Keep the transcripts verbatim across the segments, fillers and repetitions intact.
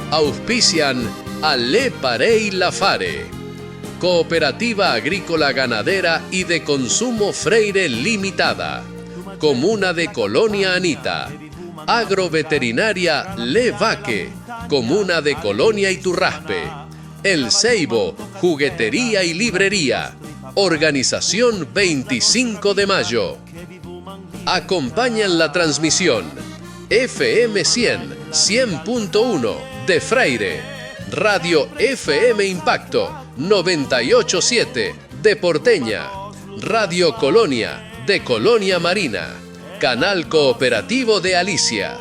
Auspician a Le Parei La Fare. Cooperativa Agrícola Ganadera y de Consumo Freire Limitada. Comuna de Colonia Anita. Agroveterinaria Le Vaque. Comuna de Colonia Iturraspe. El Ceibo, juguetería y librería. Organización veinticinco de Mayo. Acompañan la transmisión F M cien, cien punto uno de Freire, Radio F M Impacto noventa y ocho siete de Porteña, Radio Colonia de Colonia Marina, Canal Cooperativo de Alicia.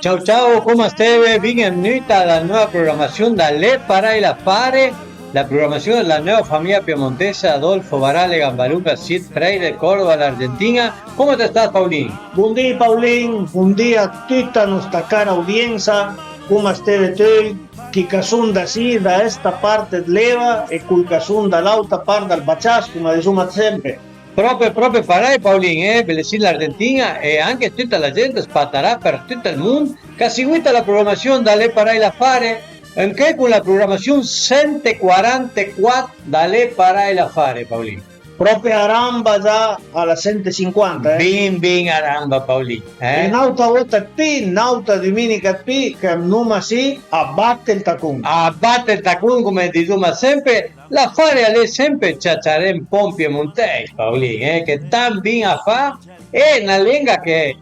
Ciao ciao, coma steve? Benvenuti a la nòva programassion da Le Parei La Fare, la programassion da la nòva famìa piemontesa Adolfo Barale Gambaluca, Sid Freire, Córdoba, l'Argentina. Coma te stas, Paulin? Bondì Paulin, bondì a tuta nosta cara audiensa, coma steve tui? Chi ch'a son da sì, da sta part dl'eva e col ch'a son da l'àuta part dal baciàs, coma disoma sempre. Pròpe, pròpe parèj, Paulin, eh, belessì l'Argentina e anche tuta la gent spartadà për tut ël mond ch'a seguita la programassion da Le Parei La Fare, anche con la programassion sent e quarantequat da Le Parei La Fare, Paulin. Pròpe a ranva za a la sent e sinquanta, eh? Bin, bin a ranva, Paulin, eh? E n'àuta vòta dë pì, n'àuta duminica dë pì, che andoma sì a bate ël tacon. A bate ël tacon, come disoma sempre, L'afare a l'é sempre ciaciaré un po' ën piemontèis, Paulin, eh, che tant bin a fa, e na lenga che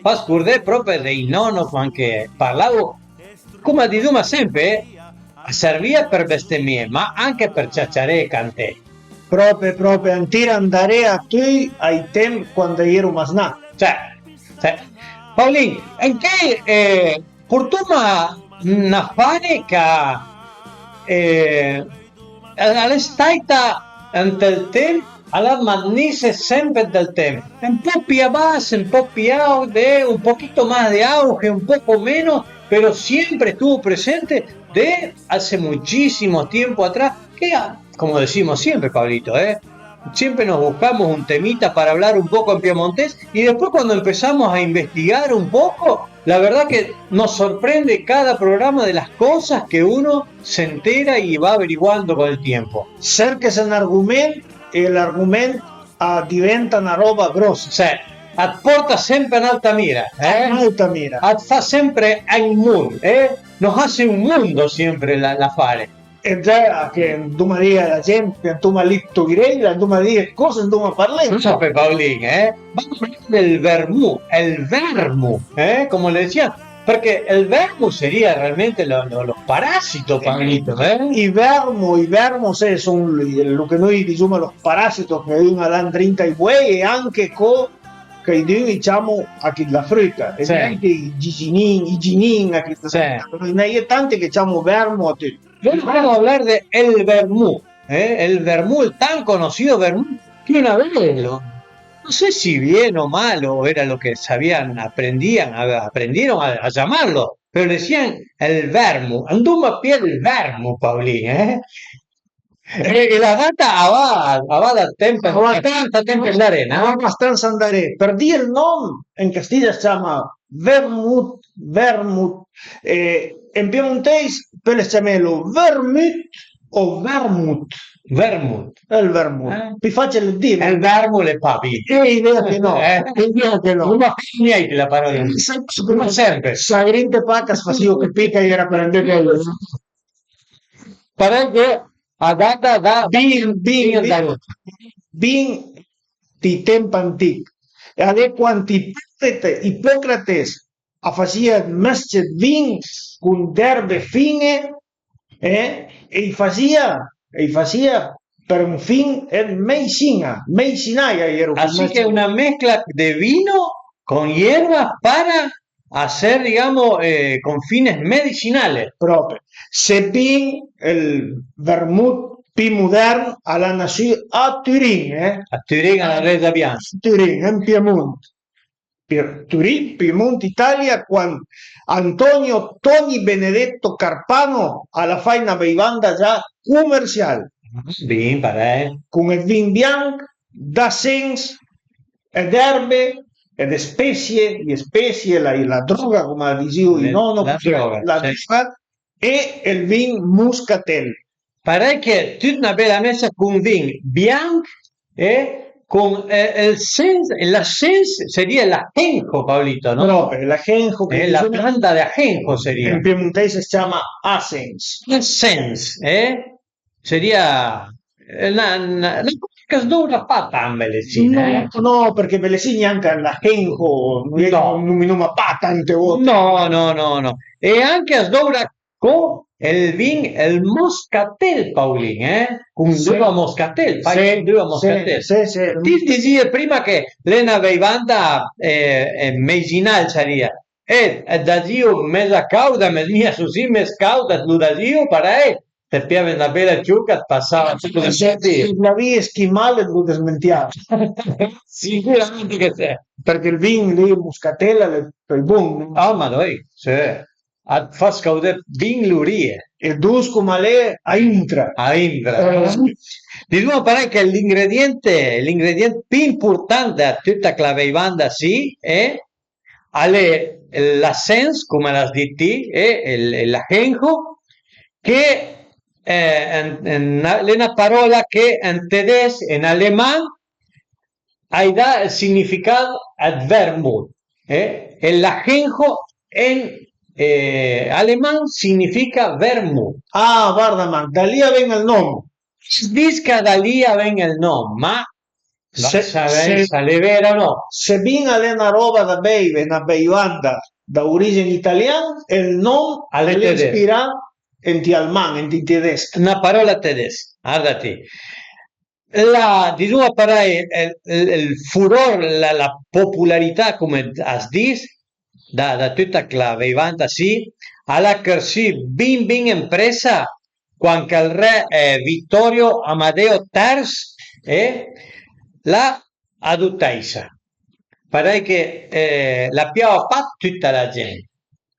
fa scurdé pròpe dei nòno quand che parlavo, coma disoma sempre, a servìa për bestemié, ma anche për ciaciaré e canté. Pròpe, pròpe, an tira andaré a tui ai temp quand a j'ero masnà. Cioè, cioè, Paulin, anche, eh, Portoma n'afare ch'a, eh, a l'é stàita ant ël temp, a l'ha mannise sempe ant ël temp, un po' più abasso, un po' più aut, eh, un poquito más de auge, un poco menos, pero siempre estuvo presente de hace muchísimo tiempo atrás, que, como decimos siempre, Pablito, eh, siempre nos buscamos un temita para hablar un poco en piemontés y después cuando empezamos a investigar un poco, la verdad que nos sorprende cada programa de las cosas que uno se entera y va averiguando con el tiempo. Cerques un argoment e l'argoment a diventa na ròba gròssa. Sì, a të porta sempre a n'àuta mira, eh? A n'àuta mira. A të fa sempre un mond, eh? Nos hace un mundo siempre la, l'afare. E già che andoma dì a la gent che andoma lì dë toiré, andoma dì dë còse, andoma parlé. Lo sape Paolin, eh? Vamos a hablar del vermù, el vermo, eh? Como le decían, perché el vermo sería realmente lo, lo, los parásitos, Pablito, eh? I vermo, i vermo, se son lo che noi disoma los parasito che un al a andrinta ai boei e anche co che i dui i ciamo a chi dla fruta, e sì, anche i giginin, i ginin, a chi, sì, a i n'a ie tanti che ciamo vermo a tuti. Vamos a hablar de el vermú, ¿eh? El vermú, el tan conocido vermú, que una vez lo, no sé si bien o mal, o era lo que sabían, aprendían, a- aprendieron a, a llamarlo, pero le decían el vermú. Anduma pié el vermú, Paulín, ¿eh? E, e la data a va, a va da temp, a va tanto temp andaré, no? A va abastansa andaré. Për dì ël nòm, en castign as ciama vermut, vermut. E en piemontèis pöle ciamelo vermut o vermut. Vermut. Ël vermut. Eh? Pì fàcil dë dì. Ël vermo l'é pa bin. Eh, idea che no. Eh? Idea che no. L'uma fine la parola. Sempre. Sagrinte pa ch'as fasìo capì ch'a-i era për andé. Parèj che a data da bin, bin, bin, bin dij temp antich. E a l'é quand Ipocrate, Ipocrates a fasìa dë mës-ce dë vin con d'erbe fin-e, eh, e i fasìa, e i fasìa për un fin dë meisina, meisinaia a-i ero. Así que una mezcla de vino con hierbas para hacer, digamos, eh, con fines medicinales. Pròpe. Sebin ël vermut pì modern a l'ha nassù a Turin, eh? A Turin, a la Resa Bianca. A Turin, en Piemont. Pir-, Turin, Piemont, Italia, quand Antonio Toni Benedetto Carpano a l'ha fàit na beivanda già comersial. Bin, parèj. Con ël vin bianch, d'asens e d'erbe, e dë spesie, le spesie, la, la droga, come a dizìu i nono, la droga, la droga, e ël vin muscatel. Parei che tut 'na bela mesa cun vin bianch e con, eh, ël sens, l'asens, sarìa l'ajenjo, Paolito, no? Pròpi, l'ajenjo che, eh, la planta de ajenjo sarìa. Ën piemunteis a s'ciama asens. Asens, eh? Sarìa, eh, na, na, na còsa ch'a s'doura pa tant, belessì, eh? No, no, përchè belessì gnanca l'ajenjo, no, i nominoma pa tante volte. No, no, no, no. E anche a s'doura co ël vin, ël moscatel, Paolin, eh? Cun l'üva moscatel, fai cun l'üva moscatel. Sì, sì. Ti dizìe prima che l'é na veivanda, eh, eh, meizinal, sarìa. Eh, dazìo meza càuda, mez mia, su sì, mez càuda, lu dazìo parei, te piave na bela ciuca, të pasava tut. Se, se l'avìe schimà, lu dësmentiave. Sicürament che sì. Përchè ël vin lì, moscatel, a l'é pöi bon, no? Ah, ma dai, sì. A të fa scaudé bin l'urìe. E dos coma l'é, a intra. A intra. Eh. Disoma parei che l'ingrediente, l'ingredient pì important dë tüta chëla veivanda sì, e a l'é l'asens, coma l'has dit ti, e, e l'ajenjo, che, eh, en, en, a l'é na paròla che en tedes e en aleman a-i dà ël significà dë vermut, eh? E l'ajenjo en, eh, aleman significa vermut. Ah, varda, ma da lì a ven ël nom. As dis ch'a da lì a ven ël nom, ma se, savèj se, s'a l'é vera o no. Se bin a l'é na ròba da beive, na beivanda da origen italian, e ël nom a l'é, a l'é tedesc, ispirà ant i aleman, ant i tedesc. Na paròla tedesca, varda ti. La, disoma parei, ël, ël, ël furor, la, la popularità, come as dis, da, da tüta chëla veivanda sì, a l'ha chërsù bin bin ën pressa quand ch'ël re, eh, Vittorio Amadeo ters, eh, l'ha adotèissa. Parei che, eh, la piava pa tüta la gent.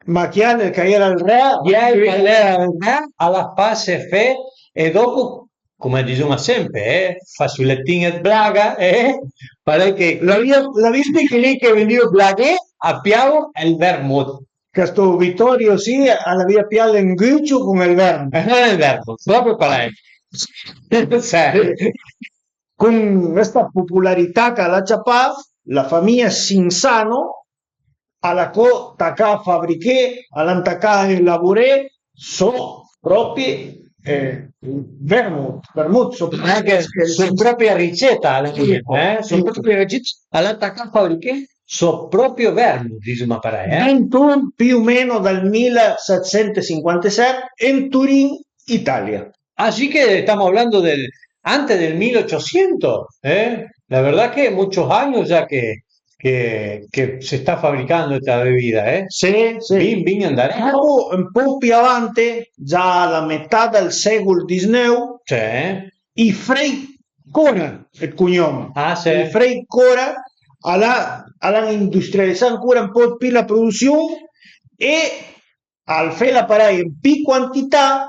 Ma chi al, ch'a-i era ël re? Chi al, ch'al era ël re, a l'ha fase fe, e dopu, come dizuma sempe, eh, fasuletin dë blaga, eh, parei che l'avìa, l'avìa dit che lì che vënìu blaghé, a piavo ël vermut. Chësto Vittorio sì, a l'avìa pià l'ëngucio con ël vermut. Eh, ël vermut, pròpi parei. Sì. Con sta popularità ch'a l'ha ciapà, la famìa Cinzano a l'ha co tacà a fabriché, a l'han tacà a elaboré sò pròpi, eh, vermut, vermut, sò, anche sò pròpia riceta, a l'ha, sì, eh, sò pròpia riceta, a l'han tacà a fabriché sò pròpio vermut, disoma parei, eh. Ventun più o meno dal millesettecentocinquantasette en Turin, Italia. Así que estamos hablando del, antes del mil ochocientos, ¿eh? La verdad que muchos años ya que, que, que se está fabricando esta bebida, ¿eh? Sì, sì. Bin, bin andaré. Dopo, un po' più avanti, già a la metà del secolo diciannove, sì, i frei Cora, ël cognom. Ah, sì. I frei Cora a l'ha, a l'han industrializà ancora un po' dë pì la produsiun e al fela parei ën pì quantità,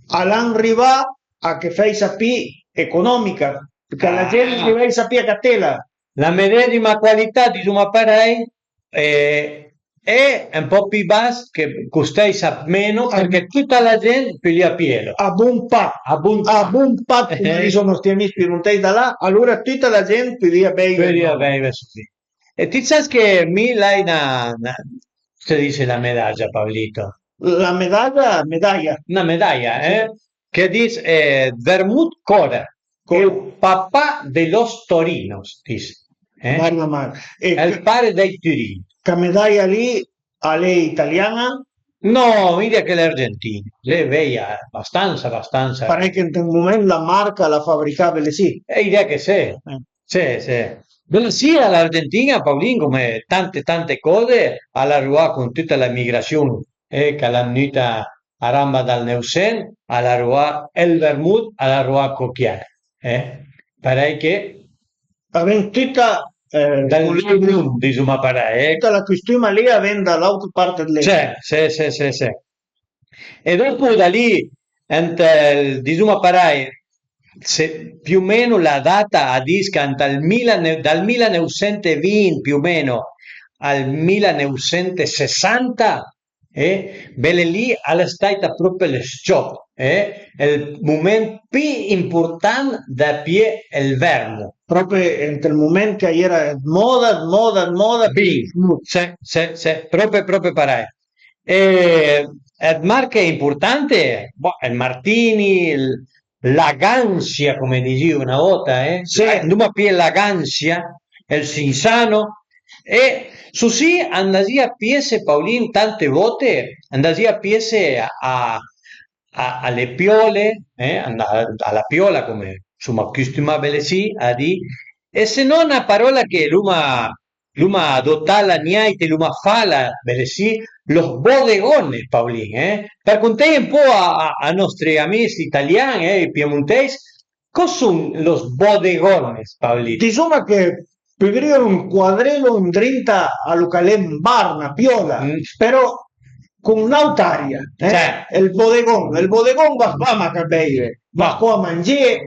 a l'han rivà a che fèissa pì economica, përchè la gent rivèissa pì a catela. La medesima qualità, dizuma parei, e, e un po' pì bas, che costèissa meno, përchè tüta la gent pulìa pielo. A bon pat. A bon pat. A bon pat, come disono sti amis piemontèis da là, alora tüta la gent pulìa beive. Pulìa beive, sì. E ti sas che mi l'hai na, na, se dise na medagia, Paolito? La medagia, medaia. Na medaia, eh? Che dis, eh, vermut Cora, el papà de los torinos, dis, eh? Varda, ma, eh, el pare dei turin. Ca medaia lì a l'é italian-a? No, mi diria che l'é argentin-a, l'é veia bastansa, bastansa. Parei che ant ën moment la marca la fabricave lì, sì. Eh, i diria che sì. Eh. Sì, sì. Beh, sì, a l'Argentin-a, Paolin, come tante, tante còse, a l'ha rivà con tüta l'emigrasiun, eh, ch'a l'han vnüita a ramba dal Neuvsent, a l'ha rivà ël vermut, a l'ha rivà co chiel, eh. Parei che a ven tüta, eh, dal, dizuma parei, eh. Tüta la custuma lì a ven da l'àutra part dë l'Euro. Sì, sì, sì, sì, sì. E dopu da lì, ant ël, dizuma parei, se più o meno la data a dis che ant ël mila, dal milaneuvsentvint più o meno al milaneuvsentesessanta, eh, bele lì al è stàita pròpe lë s-ciòp, eh, ël moment pì important da pijé ël vermo. Pròpe ant ël moment che a-i era ëd moda, ëd moda, ëd moda. Bin, se, se, se, pròpe, pròpe parèj. E ëd marche importante, boh, ël Martini, ël, la Gancia, come a disìo na vòta, eh? Sì. Anduma pijé la Gancia, ël Cinzano, e su sì andasìa piesse, Paulin, tante vòte andasìa piesse a, a, a le piòle, eh? A la piòla, come suma custumà bele sì a dì, e se no na paròla che l'uma l'uma adotala niàite, l'uma fala, bele sì, los bodegones, Paulin, eh? Për conteje un po' a, a, a nòstri amis italian, eh, i piemontèis, còs son los bodegones, Paulin? Disoma che pudrìo ancuadrelo andrinta a lo ch'al e un bar, na piòla, però con n'àuta aria, eh? Ël bodegon, ël bodegon vas pa mach a beive, vas co a mangé,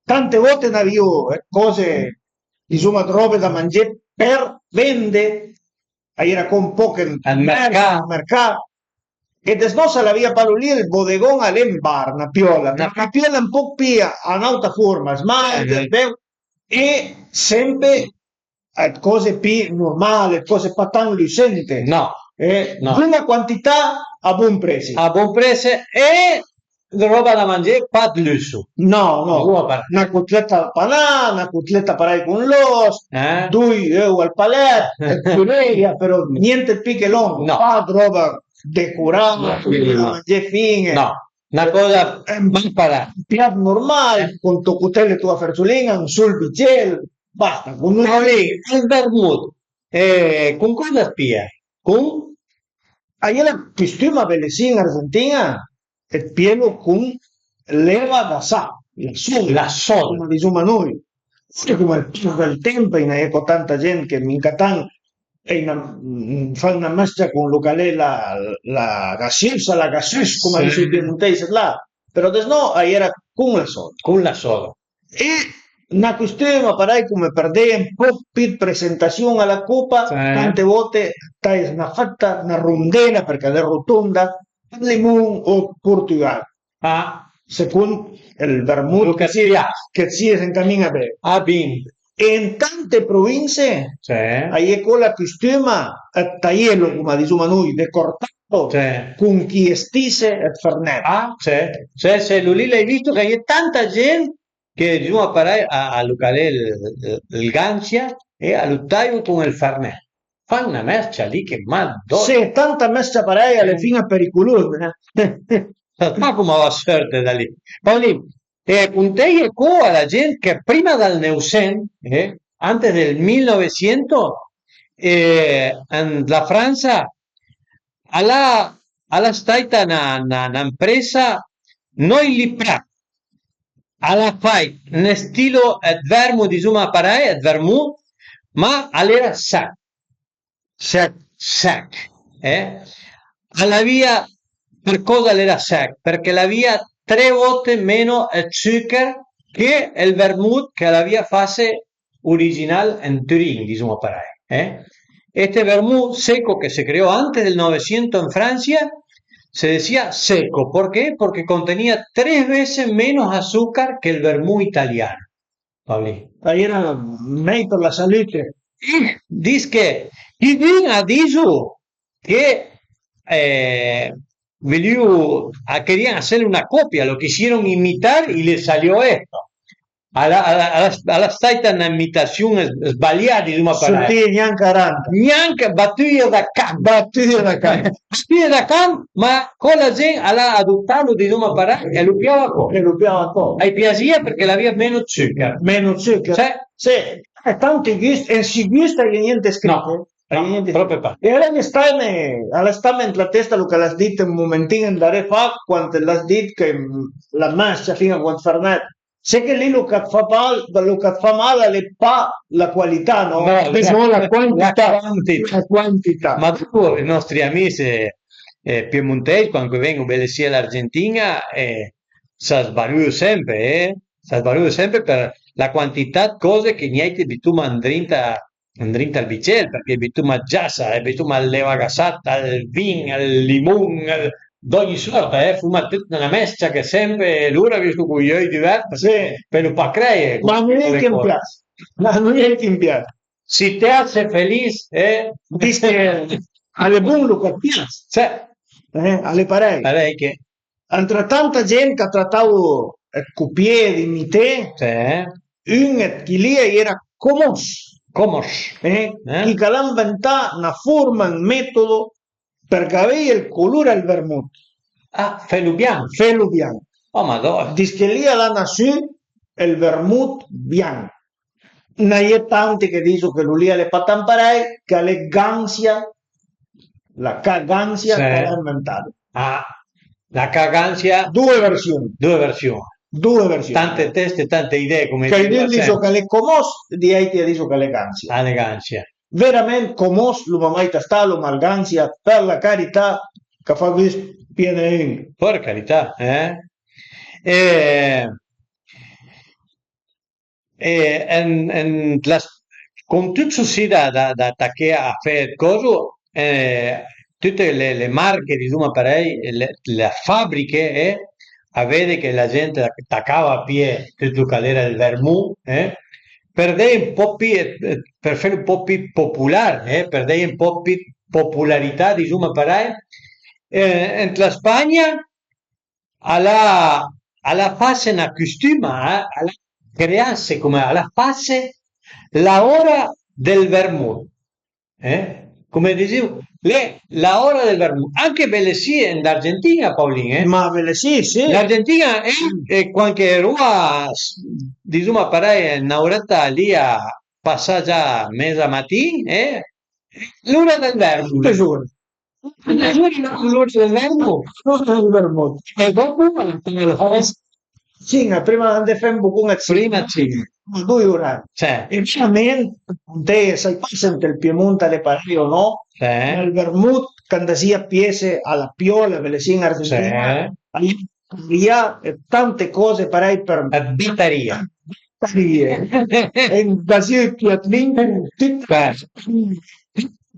tante vòte n'avìo, eh, còse, disoma, ëd ròbe da mangé për vende, a-i era co un pòch ëd mèrcà, ëd mèrcà. E dësnò s'a l'avìa pa lì, ël bodegon al e un bar, na piòla, na piòla un pòch pì a, a n'àuta forma, smàit, beu, e sempe ëd còse pì normale, ëd còse pa tant lussente. No. Eh, no. Bun-a quantità a bon presse. A bon presse e ròba da mangé, pa ëd lusso. No, no. Na cotleta panà, na cotleta parèj con l'òs, doi euv al palèt, ëd puré, però niente ëd pì che lòn, no. Pa ëd ròba decorà, da mangé fin-e. No, na còsa, eh, un piat normal, con to cotel e toa fersolin-a, un sol bicel, basta. Paulin, ël vermut, eh, con còsa as pìe? Con? A-i é la costuma, bele sì, an Argentin-a, ëd pielo con l'eva da sà, la soda, la soda, coma disoma noi. Forsi coma ël pas dël temp, a-i na é co tanta gent che mincatant a-i na, fan na mës-cia con lo ch'al é la, la gasiusa, la gaseuse, coma a diso i piemontèis là, però dësnò a-i era con la soda. Con la soda. E na costuma parèj, coma për dé un pòch pì ëd presentasiun a la copa, tante vòte taje na fëtta, na rondela, përchè al é rotonda, ëd limon o ëd portugal, a second ël vermut che ti, che ti ses an camin a beve. Ah, bin. E an tante provinse a-i é co la costuma ëd tajelo, coma disoma noi, de cortalo, con chi stisse ëd fërnèt. Ah, sì, sì, sì, lo lì l'hai visto che a-i é tanta gent che, disoma parèj, a, a lo ch'al é ël, ël gancia e a lo tajo con ël fërnèt. Fan na mës-cia lì che, madòna. Sì, tanta mës-cia parèj a l'é fin-a pericolos, eh. Sas pa coma a va sòrte da lì. Paulin, e conteje co a la gent che prima dal Neuvsent, eh, antes del millenovecento, eh, an la Fransa, a l'ha, a l'ha stàita na, na, na ampresa, Noilly Prat, a l'ha fàit un stilo ëd vermo, disoma parèj, ëd vermut, ma a l'era sèch. Sèch, sèch, eh? A l'avìa, për còsa a l'era sèch? Përchè a l'avìa tre vòte meno ëd suchèr che ël vermut ch'a l'avìa fase original an Turin, disoma parèj, eh? Este vermut seco che se creó antes del Novecento en Francia se decía seco, ¿por qué? Porque contenía tres veces menos azúcar que el vermut italiano. Paolin. A l'era mei për la salute. Dis che quaidun a diso che, eh, volìo, a querìan ese una copia, lo quisieron imitar y les salió esto. A l'ha, a l'ha, a l'ha, a l'ha stàita na imitasiun s-, sbalià, disoma parèj. Gnanca aranta. Gnanca batüje da can. Batüje da can. Batüje da can, ma co la gent a l'ha adoptalo, disoma parèj, e lo piava co. E lo piava co. A-j piasìa përchè a l'avìa meno zucher. Meno zucher. Sì. Sì. E tanti gust-, e sü gust a-i é gnente scrit. No. A-i é gnente scrit. Pròpi pa. E alora a l'é stame, a l'é stame ant la testa lo ch'a l'has dit un momentin andaré fa, quand l'has dit che, mm, la mës-cia fin-a col fërnèt. Sé che lì lo ch'at fa mal, lo ch'at fa mal a l'é pa la qualità, no? No, disoma la quantità. La quantità. La quantità. Ma dopo i nòstri amis, eh, eh, piemontèis, quand ch'a ven-o bele sì an Argentin-a, eh, s'a sbarüo sempe, eh? S'valora sempre për la quantità dë cose che niente butuma andrinta andrinta al bicel, përchè butuma giassa, butuma l'eva gasata, ël vin, ël limun, d'ogni sorta, eh, fuma tüta 'na mes-cia che sempre lur a vistu cun j'öi düvert, sì, pölu pa creie. Ma a nui a i pias, a nui a i pias. Si te hace feliz, eh. Dis che al e bun lu che a të pias. Sì. Eh, al e parei. Parei che Antra tanta gent ch'a tratavo dë copié, d'imité, sì, ün dë chi lì a-i era Comos. Comos. Eh? Eh? Chi ch'a l'ha inventà 'na forma, ün metodo për gaveje ël color al vermut. Ah, felu bianch. Felu bianch. Oh, madò. Dis che lì a l'ha nassù ël vermut bianch. N'a-i é tanti che diso che lu lì a l'é pa tant parei, ch'a l'é Gansia, la K Gansia, sì, ch'a l'ha inventalo. Ah, la K Gansia. Due versiun. Due versiun. Due versiun. Tante teste, tante idee, come. Quaidün a diso ch'a l'é Comos, di àutri a diso ch'a l'é Gansia. Ah, l'é Gansia. Verament Comos l'uma mai tastalo, ma ël Gansia, për la carità, ch'a fa gust pì a gnanün. Për carità, eh? E E en, en las, con tüt sussì da, da, da taché a fé dë coso, eh, tüte le, le marche, disoma parei, le, le fabriche, eh, a vede che la gent a tacava a pijé tüt lu ch'a l'era ël vermù, eh, për deie un po pì, eh, për felu un po pì popular, eh, për deie un po pì popularità, disoma parei, eh, ën la Spagna a l'ha, a l'ha fase 'na cüstüma, eh, a l'ha crease, come a l'ha fase la ora del vermut, eh? Come dizìu, l'é la ora del vermut. Anche belessì an Argentin-a, Paulin, eh? Ma belessì, sì. L'Argentin-a, eh, e quand che rua, disoma parei, 'na oretta lì a pasà già meza matin, eh? L'ora del vermut. Tesoro. L'ora del vermut. L'ora del vermut. E dopo la festa. Sì, ma prima andé fé un bucun dë cin-a. Prima cin-a. Dui ore. Cioè. E verament, sai pa se ant ël Piemunt a l'é parei o no, ma ël vermut ch'andasìa piesse a la Piola, belessì an Argentin-a, a l'é L'ha tante cose parei për. Dë batarìe. Batarìe. E andasìu ël piatlin tüt. Beh.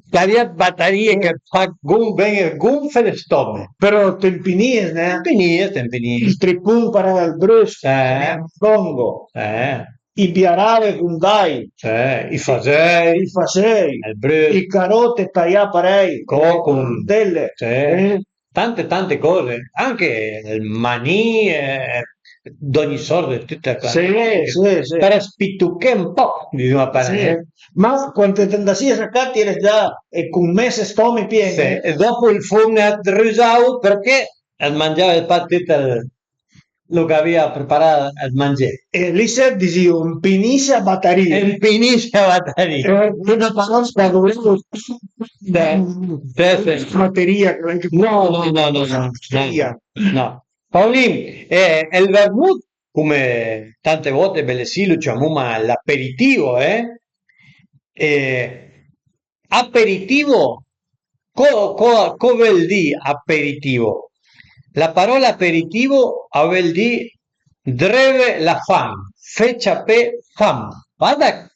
L'avìa dë batarìe che fa gon-, ven-, gonfe lë stòmech. Però t'ëmpinìe, ne? T'ëmpinìe, t'ëmpinìe. Ël tripun parei al brësc, eh, longo. Eh. I biarave cun dai. Eh, i fasei. I fasei. Ël brësc. I carote taià parei. Co cun. Dele. Sì. Eh. Tante, tante cose, anche ël manì, eh, d'ogni sorta, dë tüte le classe. Sì, sì, sì. Për spituché un po', disoma parei. Sì. Ma quand t'andasìe a ca, t'ere già, e cun mes stòmech pien. Sì. E dopo ël fon a rusavo përchè a mangiave pa tüt ël, lu ch'avìa preparà ël mangé. E lì se disìo, ëmpinisse a batarìe. Ëmpinisse a batarìe. Eh, una parola che volevo. Sì, sì, sì. Bateria, che anche. No, no, no, no, no, no. Bateria. No. Paolin, eh, ël vermut, come tante volte, belessì, lu ciamoma l'aperitivo, eh? E aperitivo, co, co, co völ dì aperitivo? La parola aperitivo a völ dì dreuve la fam, fé ciapé fam. Varda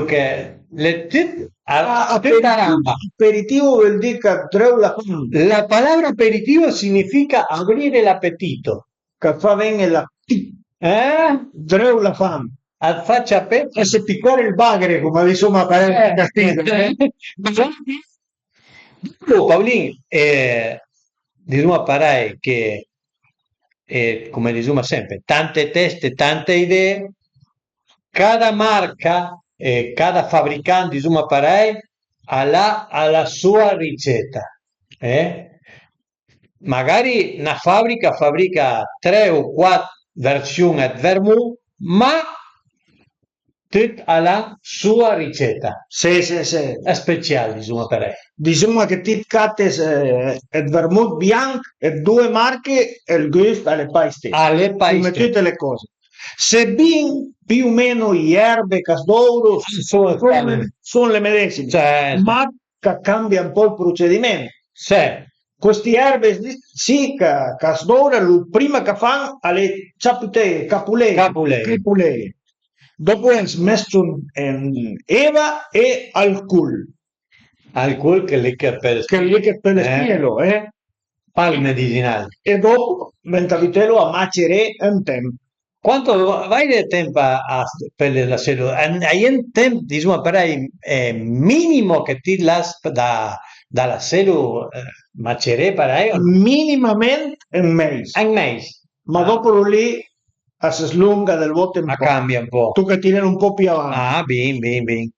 che l'é tüt a, a, tüta aperitivo, ramba. Aperitivo völ dì ch'a dreuv la fam. La palabra aperitivo significa aprire l'apetito. Ch'a fa ven-e l'apetit. Eh? Dreuv la fam. A fa ciapé. E se picare ël bagre, come disoma parei an castign, eh? Dopo, Paolin, eh, disoma parei che, eh, come disoma sempre, tante teste, tante idee, cada marca e cada fabricant, disoma parei, a l'ha, a l'ha la soa riceta, eh? Magari na fabrica a fabrica tre o quat versiun dë vermù, ma tüt a l'ha la soa riceta. Sì, sì, sì. Special, disoma parei. Disoma che ti cate, eh, dë vermut bianch dë due marche e ël gust a l'é pa ël stes. A l'é pa ël stes. Come tüte le cose. Sebin più o meno j'erbe ch'a s'dovro son, son le medesime, sì, ma ch'a cambia un po' ël procediment. Sì. Questi erbe sì che, che a s'dora, lu prima ch'a fan al e ciaputee, capulee, capulee. Capulee. Dopo a s'meston en eva e alcol. Alcol che lì che pel che lì che pel eh? Spielo, eh? Palme disinal. E dopo venta butelo a maceré un tempo. Quanto vai de temp a, a per la selu? A je un temp, disoma, parei eh, minimo che ti l'has da, da la selu eh, maceré parei? Minimament un meis. Un meis. Ma ah. Dopo lu lì a se slunga del vote un a po'. Cambia un po'. Tu che ti un po' più avanti. Ah, bin, bin, bin.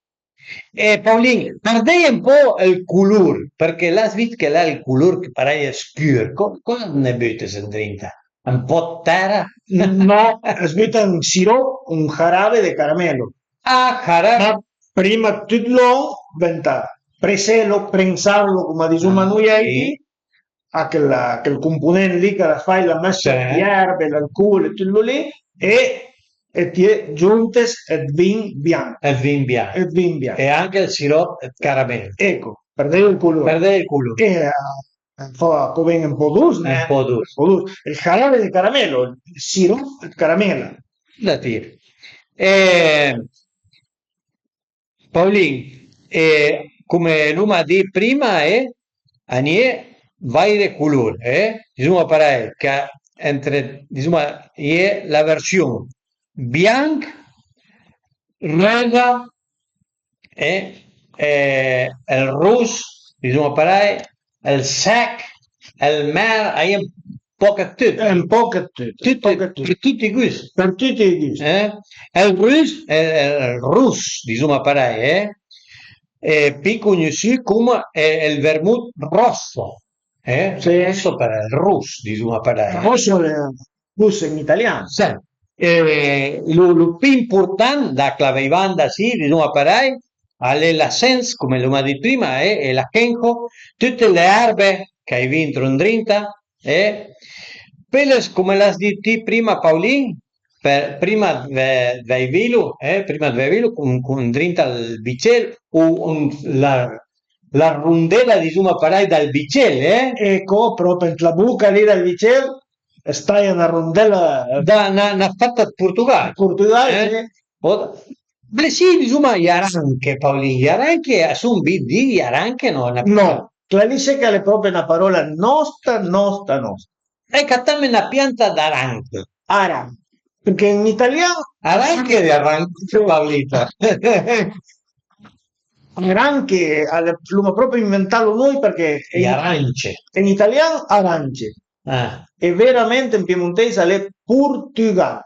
E Paulin, perdei un po' ël culur, përché l'has vist che l'ha ël culur che parei al e scür, co- coza ne butes ëndrinta? Un po' dë tèra? No, as buta un sirop, un jarabe de caramelo. Ah, jarabe. Ma prima dë tut lòn venta preselo, prensarlo, come a disoma noi sì. A chel, a chel component lì ch'a l'ha fait la messa dë erbe, l'alcol e tut lo lì, e e ti giuntes ëd vin bianch. Ëd vin bianch. Ëd vin bianch. E anche ël sirop ëd caramel. Eco, perdeu ël culur. Perdeu ël culur. E a, a fa co ven un po' dus, un po' dus. Un po' dus. Ël jarabe de caramelo, ël sirop ëd caramela. Da ti. E Paulin, e come l'uma dit prima, e a n'ie vaire culur, eh? Disoma parei che entre, disoma, a ie la version bianch, röza e, e ël ros, disoma parei, ël sech, ël mer, a ie un poch dë tut. Un poch dë tut, un poch dë tut. Për tuti i gust. Për tuti i gust. Eh? Ël rus, ël, ël ros, disoma parei, eh? Pi cognossù coma ël vermut rosso, eh? Sì. Rosso për ël ros, disoma parei. Rosso al e ros an italian. Sì. E lo, lo pi important da clavei banda, sì, disoma parei, al e la sens, come l'uma dit prima, e, e la chenco, tute le erbe ch'a-i vintro ëndrinta, e peles, come l'has dit ti prima, Paulin, per, prima dë veivilu, eh, prima dë veivilu cun, cun ëndrinta ël bicel o la, la rondela, disoma parei, dal bicel, eh? Eco, propi ant la buca lì dal bicel, a staja na rondela da na, na fetta dë Portugal. Portugal, eh? Sì. Beh, sì, disoma, i aranche, Paulin, i aranche a son bin dì, i aranche no? Na... No, chela lì sì ch'al e propi na parola nosta, nosta, nosta. E catame na pianta d'aranche. Aranche, përchè an italian... Aranche de aranche, Paulita. Aranche l'uma propi inventalo noi përchè... I arance. An italian arance. Ah. E veramente an piemontèis al e Portugal.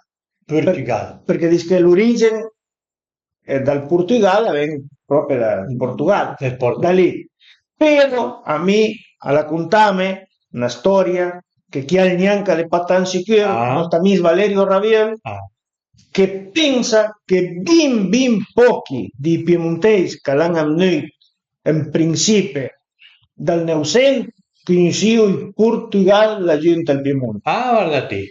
Portugal. Përchè, përchè dis che l'origen eh, dal Portugal, a ven propi da Portugal, da lì. Però a mi al a contame na storia che chiel gnanca al e pa tant sicür, ah, nòst amis Valerio Raviel, ah, che pensa che bin bin pochi dij piemontèis ch'al an vnùit an prinsipe dal Neuvsent cugnussìo ij Portugal lagiù ant ël Piemont. Ah, varda ti.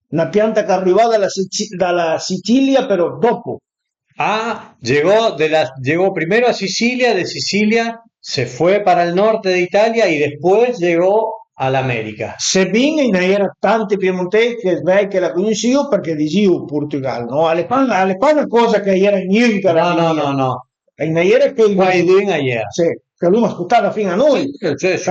Na pianta ch'a rivà da la Sici-, da la Sicilia, però dopo. Ah, llegó de la, llegó primero a Sicilia, de Sicilia se fue para el norte de Italia y después llegó a la América. Sebin a-i na era tanti piemontèis che svei che la cugnussìo përchè a disìo Portugal, no? Al e pa, al e pa na coza ch'a-i era gnun ch'a la... No, no, no, no. A-i na era che... Quaidun a-i era. Sì, che l'uma scotà da fin a noi. Sì, sì, sì,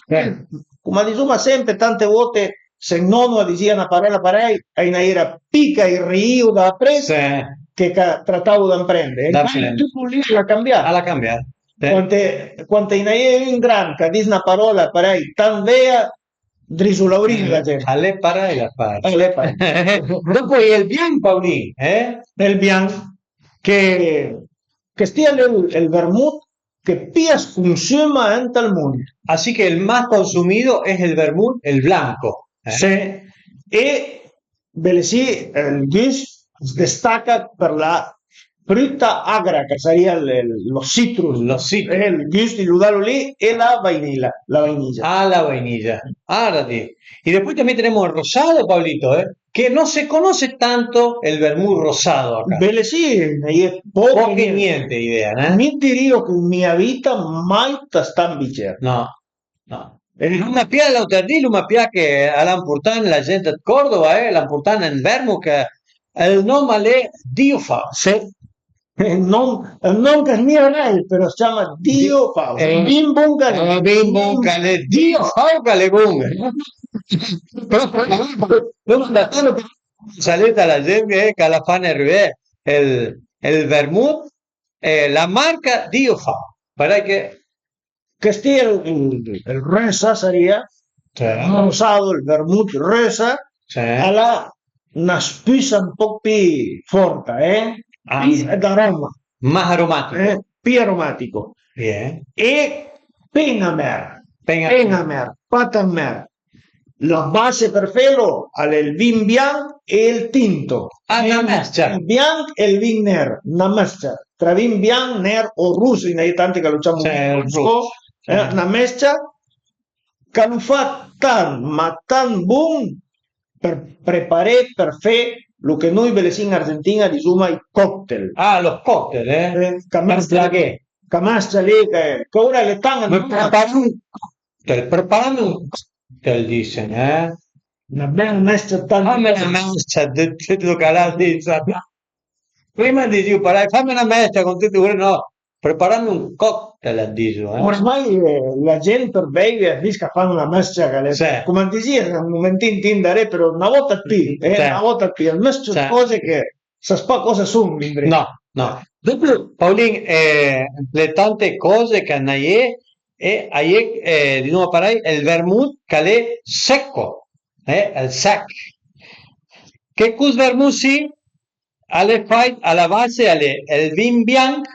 sì. Come a disoma sempre, tante volte, se ël nono a disìa na parola parei, a-i na era pì ch'a-i rìo da apress che ch'a tratavo d'amprende. E infatti tut lì a l'ha cambià. A l'ha cambià. Quante, quante a-i na ie un grand ch'a dis na parola parei tant veja, driso l'aurign la gent. Al e parei l'afar. Al e parei. Dopo a-i ël bianch, Paulin, eh? Ël bianch, che, chest lì al e ël, ël vermut che pì as consuma ënt ël mond. Así que el más consumido es el vermut, el blanco, eh? Sì. E belessì, eh, ël gust as destaca për la fruta agra, ch'a sarìa ël, ël, lo citrus. Lo citrus. Eh, ël gust, lo dalo lì, e la vainilla, la vainilla. Ah, la vainilla. Ah, la di. Y después también tenemos el rosado, Pablito, eh, que no se conoce tanto el vermut rosado acá. Belessì, a-i é pochi, pochi, niente idea, né? Mi dirìo che an mia vita mai tastà un bicer. No, no. L'uma pià l'àuter di, l'uma pià che a l'han purtà la gent dë Còrdova, eh, l'han purtà un vermut che ël nom a l'é Dio fa. Sì. Ël nom, ël nom ch'a smija nen, però a s'ciama Dio fa. Eh, bin bon ch'a l'é. Eh, bin bon ch'a l'é. Dio fa ch'a l'é bon. Però l'uma andà tanto, salüté a la gent che, ch'a l'ha fane rué ël, ël vermut, eh, la marca Dio fa. Parèj che Chëstì ël, ël, ël rösa a sarìa, sì, ël rosado, ël vermut rösa, sì, a l'ha na spüsa un poch pì forta, eh? Ah. Pì d'aroma. Más aromático. Eh? Pì aromático. Sì, eh. E pena amer. Pena, pena amer, pa tan amer. La base për felo a l'é ël vin bianch e ël tinto. Ah, na mës-cia. Ël bianch e ël vin ner, na mës-cia tra vin bianch, ner o russ, a-i na-i é tanti ch'a lu ciamo, sì, russ, russ, eh, na mës-cia ch'a lu fa tant, ma tant bon për preparé, për fé lu che noi belessì an Argentin-a a disoma ij cocktail. Ah, los cóctel, eh? Eh, ch'a mës-cia, ch'a mës-cia lì, che, che ora a l'é tant. Me preparo un cocktail, preparame un cocktail, disen, eh? Na bela mës-cia dë tanti. Fame na mës-cia dë tüt lu ch'a l'ha dì. Prima a disìo parèj, fame na mës-cia con tüt, ora no, preparame un cocktail, a diso, eh. Oramai, eh, la gent për beive a dis ch'a fan na mës-cia ch'a l'é, sì, coma a disìe un mumentin ti andaré, però na vòta dë pì, eh, sì, na vòta dë pì, a mës-cia, sì, dë còse che sas pa còsa a son li ëndrinta. No, no. Dopu, Paulin, eh, le tante còse ch'a n'a-i é, e a-i é, eh, disoma parèj, ël vermut ch'a l'é secco, eh, ël sech. Che cust vermut sì a l'é fàit, a la base a l'é ël vin bianch,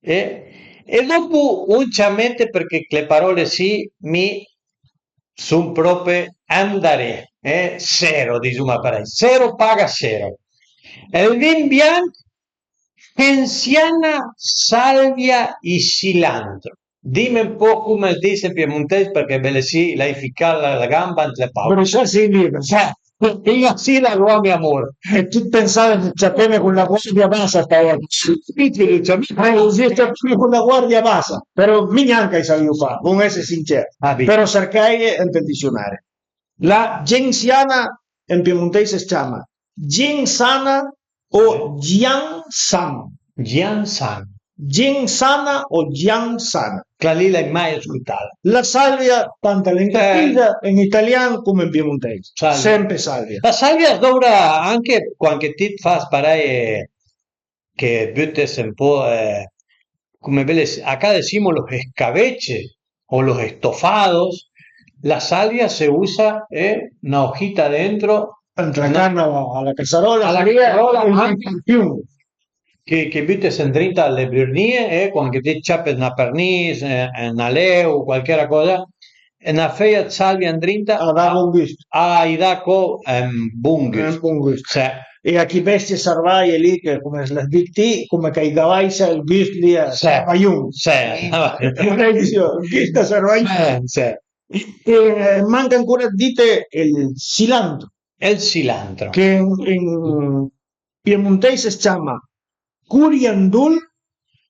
eh, e dopu un ciamete, përchè chële paròle sì mi son pròpe andaré, eh, sero, disoma parèj, sero paga sero. Ël vin bianch, Gensiana, salvia e cilantro. Dime un po' come si dice in piemontese, perché belessì l'hai ficà la, la gamba ant le paure. Bruciarsi in libro. Cioè, io sì la tua mio amore. E ti pensavi di saperne con la guardia bassa stavolta. Sì, sì, sì, sì. Eh, sì, con la guardia bassa. Però mi neanche i sapevo fare, devo essere sincero. Ah, però cercai ant ël dizionario. La gensiana en piemontese si ciama Giensana o Giansan. Giansan. Giensana o Giansana. Chila lì l'hai mai scutala. La salvia, tant a l'é an castign, an italian come an piemontèis. Salvia. Sempe salvia. La salvia a s'doura anche quand che ti it fas parèj che butes un po', eh, come bele, acá decimos los escabeches o los estofados, la salvia se usa, eh, una hojita dentro, entre la carne a la casarola, a la casarola, anche che, che butes ëndrinta a le burnìe, eh, quand che ti ciapes na pernis, eh, na leu, cualchera còsa, e na feia dë salvia ëndrinta a dà bon gust. A i dà co un bon gust. Un bon gust. Sì. E a chi bestie sarvaje lì che, come l'has dit ti, come ch'a-i gavèissa ël gust lì a Sarvajon. Sì. Ël gust a Sarvajon. Eh, sì. E, eh, manca ancora dite ël cilantro. Ël cilantro. Che in, in piemontèis as ciama coriandul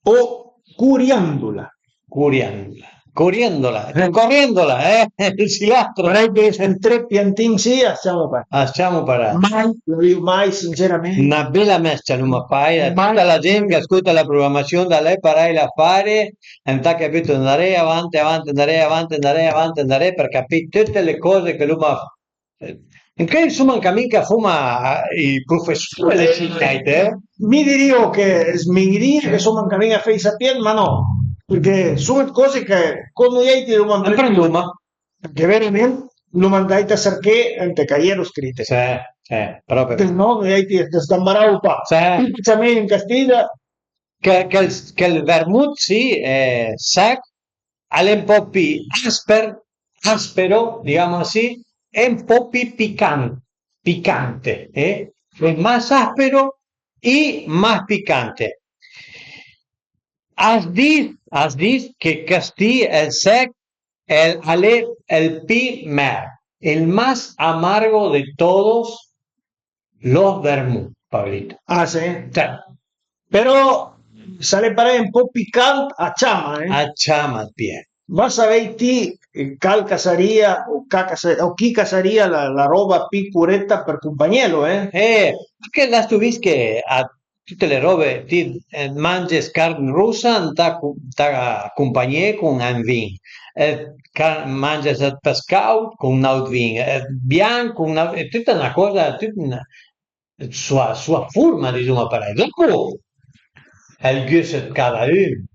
o coriandula. Coriandula. Coriandula. Eh. Coriandula, eh? Ël cilantro. Parèj che sti tre piantin sì, as ciamo parà. As ciamo parà. Mai, l'avìo mai, sincerament. Na bela mës-cia l'uma fàit. Mai. Tuta la gent ch'a scuta la programasiun da l'è parèj la fare, ëntà che büte andaré, avanti, avanti, andaré, avanti, andaré, avanti, andaré, për capì tute le còse che l'uma Eh, ancheuj soma an camin ch'a foma, eh, ij professur e le cinéite, eh? Mi dirìo che, mi dirìo che soma an camin a fé ij sapient, ma no, përchè a son dë còse che, cuand noi àutri l'uma amprenduma, përchè verament l'uma andàit a sërché ant ël caiero scrite. Sì, sì, pròpi. Se no noi àutri as sgambaravo pa. Sì. Ti ciamé an castign, che, che ël, che ël vermut, sì, eh, sech, a l'é un po' pì asper, aspero, digamos así, e un po' pì picante, picante, eh? L'é mas aspero e mas picante. As dis, as dis che chëstì, ël sech, a l'é ël pì mer, el más amargo de todos los vermouth, Paolito. Ah, sì? Cioè, però s'a l'é parèj un po' picant, a ciama, eh? A ciama ël pì. Va savei ti cal ch'a sarìa o ca ch'a sa-, o chi ch'a sarìa la, la roba pi curetta për cumpagnelu, eh? Eh, përchè l'has vist che a tüte le robe ti, eh, manges carn russa, ëntà cu-, ëntà cumpagné cun un vin, eh, ca-, manges ël pes càud cun n'àut vin, eh, bianch cun n'àut, e tüta na coza, tüta na, sua, sua furma, dizuma parei. Dopu ël güst ëd cada ün.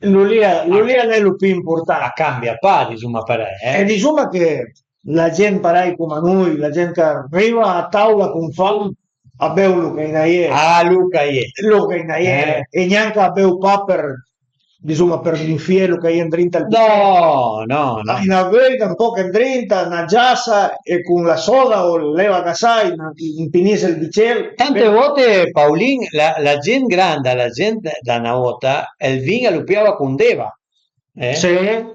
Lu lì, lu lì al e lu pi ëmpurtant. A cambia pa, dizuma parei, eh. E dizuma che la gent parei coma nui, la gent ch'a riva a taula cun fam, a beu lu ch'a-i na-i é. Ah, lu ch'a-i é. Lu ch'a-i na-i é. Eh. E gnanca a beu pa për, dizuma, për gnufé lu ch'a-i é ëndrinta al bicèr. No, no, no. A-i na veuj un poch ëndrinta, na giassa, e cun la soda o l'eva gasà, a-i na-, a-i impinis ël bicèr. Tante volte, Paulin, la, la gent granda, la gent da na vota, ël vin a lu piava cun d'eva. Eh? Sì.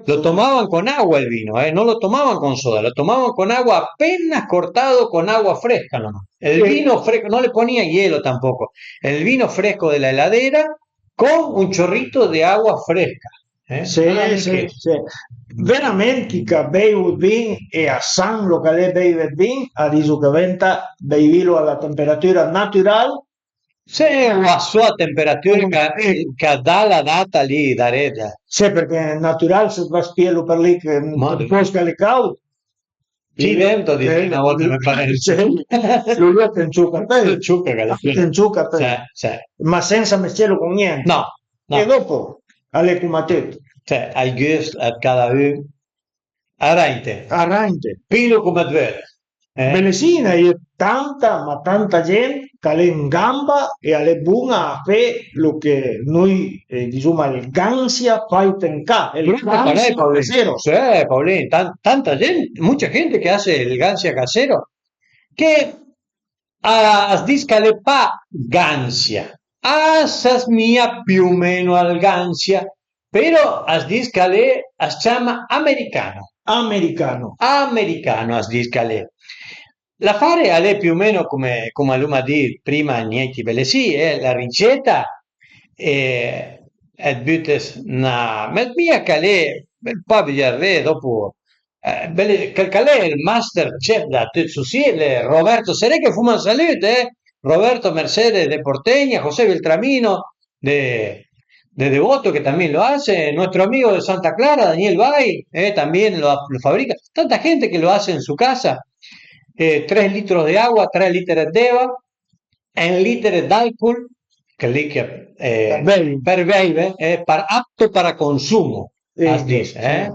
Lo tomaban con agua el vino, eh? No lo tomaban con soda, lo tomaban con agua apenas cortado con agua fresca nomás. El vino fresco, no le ponían hielo tampoco. El vino fresco de la heladera con un chorrito de agua fresca. Eh? Sì, sì, sì. Verament chi ch'a beiv ëd vin e a san lo ch'al e beive ëd vin, a dizu ch'a venta beivilu a la temperatüra natüral. Se o a so a temperatüra ch'a, ch'a da la data lì darera. Se, përchè natüral, se të vas pielu për lì che ën post ch'al e càud, sì, dentro, dici, eh, na volta me pare. Sì, lu lì a t'ënciuca, a t'ënciuca, a t'ënciuca. Sì, sì. Ma sensa mes-cielu cun gnente. No, no. E dopu al e coma tüt. Cioè, al güst ëd cada ün. Arainte. Arainte. Pilu coma të völe. Eh? Belessina, a-i é tanta, ma tanta gent ch'al e ën gamba e al e bun-a a fe lu che nui, eh, dizuma, ël gansia fàit ën ca. Ël gansia casero. Sì, Paulin, tan-, tanta gent, mucha gente che hace el gansia casero, che a, as dis ch'al e pa gansia, as asmija più o meno al gansia, però as dis ch'al e, as ciama americano. Americano. Americano as dis ch'al e. L'afare al e più o meno come, come l'uma dit prima, niente bele sì, eh, la riceta, e, e të bütes na, ma mia ch'al e, pa vëdde, dopu, eh, bele, chel ch'al e ël master chef da tüt, su sì, l'e Roberto Seré, che fuma ën salüt, eh, Roberto, Mercedes de Porteña, José Beltramino de, de Devoto, que también lo hace, nuestro amigo de Santa Clara, Daniel Bay, eh, también lo, lo fabrica, tanta gente que lo hace en su casa, eh, tres litros de agua, tres litri d'eva, un litre d'alcol, chel lì che, eh, per beive, eh, par, apto para consumo, as dis, eh?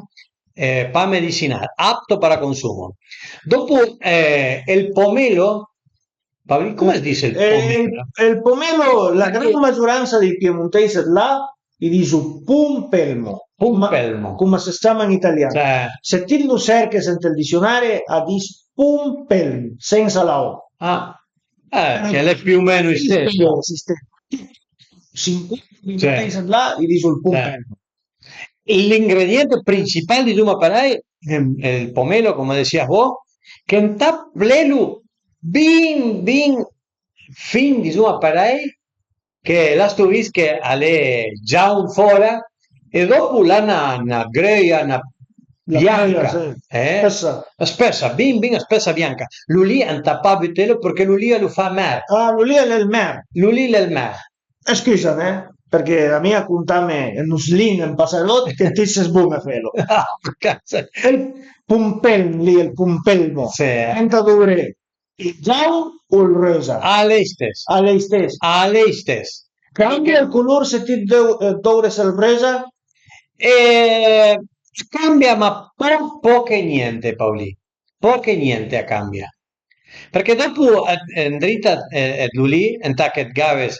Eh, pa medicinal, apto para consumo. Dopu, eh, ël pomelo, Paolin, come as dis ël pomelo? Eh, ël pomelo, la gran magiuransa dei piemunteis ëd là i dizu pumpelmo. Pumpelmo. Coma, coma as ciama an italian. Cioè. Se ti lu serches ant ël dissionari, a dis pumpelm, sensa la O. Ah. Eh, che l'è più o meno istess. Sistema. Sinquanta minuti là, i dizu ël pumpelmo. L'ingrediente principal, dizuma parei, ël pomelo, come disias vo, che ëntà plelu bin, bin fin, dizuma parei, che l'has vist che al e giaun fora e dopu l'ha na, na greuja, na bianca, eh? Spessa. Spessa, bin, bin spessa, bianca. Lu lì ëntà pa butelu përchè lu lì a lu fa mërd. Ah, lu lì a l'é ël mërd. Lu lì a l'é ël mërd. Eh, scüsame, eh, përchè a mi a cuntame ën uslin ën pasarot che ti ses bun a felo. Ah, cazzo. Ël pumpelm lì, ël pumpelmo. Sì. Ëntà dovré ël giaun o ël reusa? A l'é istess. A l'é istess. A l'é istess. Cambia ël culur se ti dou-, eh, doures ël reusa? Eh, cambia, ma po-, poch e niente, Paolin. Poch e niente a cambia. Përchè dopu, eh, ëndrinta, eh, ëd lu lì, ëntà che të gaves,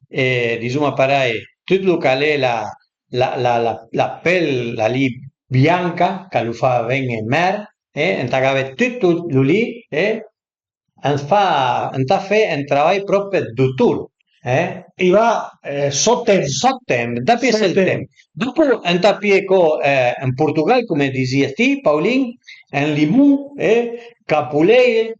eh, dizuma parei, tut lu ch'a l'é la, la, la, la, la pel, la lì bianca, ch'a lu fa ven-e mërd, eh, ëntà gavé tut lu lì, eh, ëntà, ëntà fé un travaj pròpi ëd dutur, eh? I va, eh, sot temp. Sot temp, ëntà piese ël temp. Dopu ëntà pié co, eh, ën Portugal, come dizìe ti, Paolin, un limun, eh, capuleje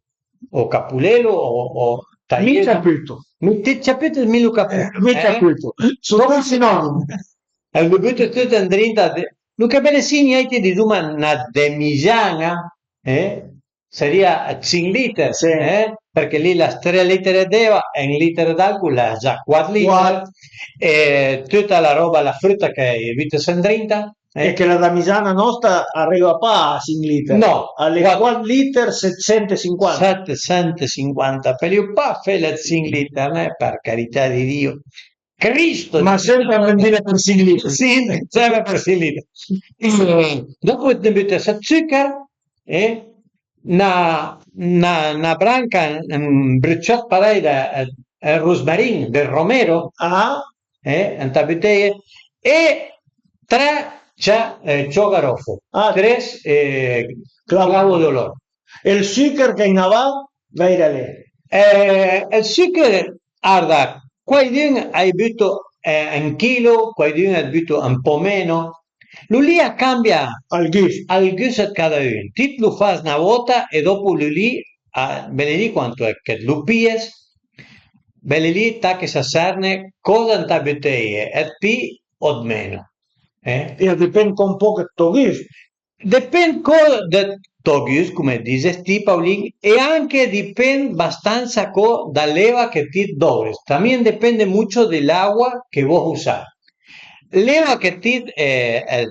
o capulelo o, o tajelo. Mi ciaputo. Mi, ti ciapute, mi lu caputo. Eh, mi ciaputo. Sono sinonimi. E lu bute tut ëndrinta de-, Lu che belessì niente, dizuma, na demigiana, eh? Sarìa cinc liter, sì, eh? Perché lì l'has tre litere d'eva e un liter d'alcol l'has già quat liter. E tüta la roba, la früta che i bütes ëndrinta, eh? E che la damigiana nosta a riva pa a cinc liter. No, al e quat liter setcentosinquanta. Setcentosinquanta, pöliu pa fela cinc liter, eh? Per carità di Dio. Cristo, ma sempre a vendela për cinc liter. Sì, sempre për cinc liter. E dopo ne bütes ëd sücher e na, na, na branca, un brëciot parei dë, dë rosmarin, del romero, ah, eh, ënt la büteia, e tre cia-, eh, ciò garofo, ah, tres, eh, clavo, clavo d'olor. E ël sücher che a-i na va, vèire a l'é? Eh, ël sücher, arda, quaidün a-i büto, eh, un chilo, quaidün a-i büto un po' meno. Lu lì a cambia al güst, al güst ëd cada ün. Ti lu fas na vota e dopo lu lì, a, bele lì quanto che lu pies, bele lì taches a serne coza ënt la büteie, ëd pì o ëd meno. Eh? E a dipend co un poch ëd to güst. Dipend co dël to güst, come dises ti, Paulin, e anche dipend bastansa co da l'eva che ti dovris. También depende mucho de l'agua que vos usás. L'eva che ti, eh, eh,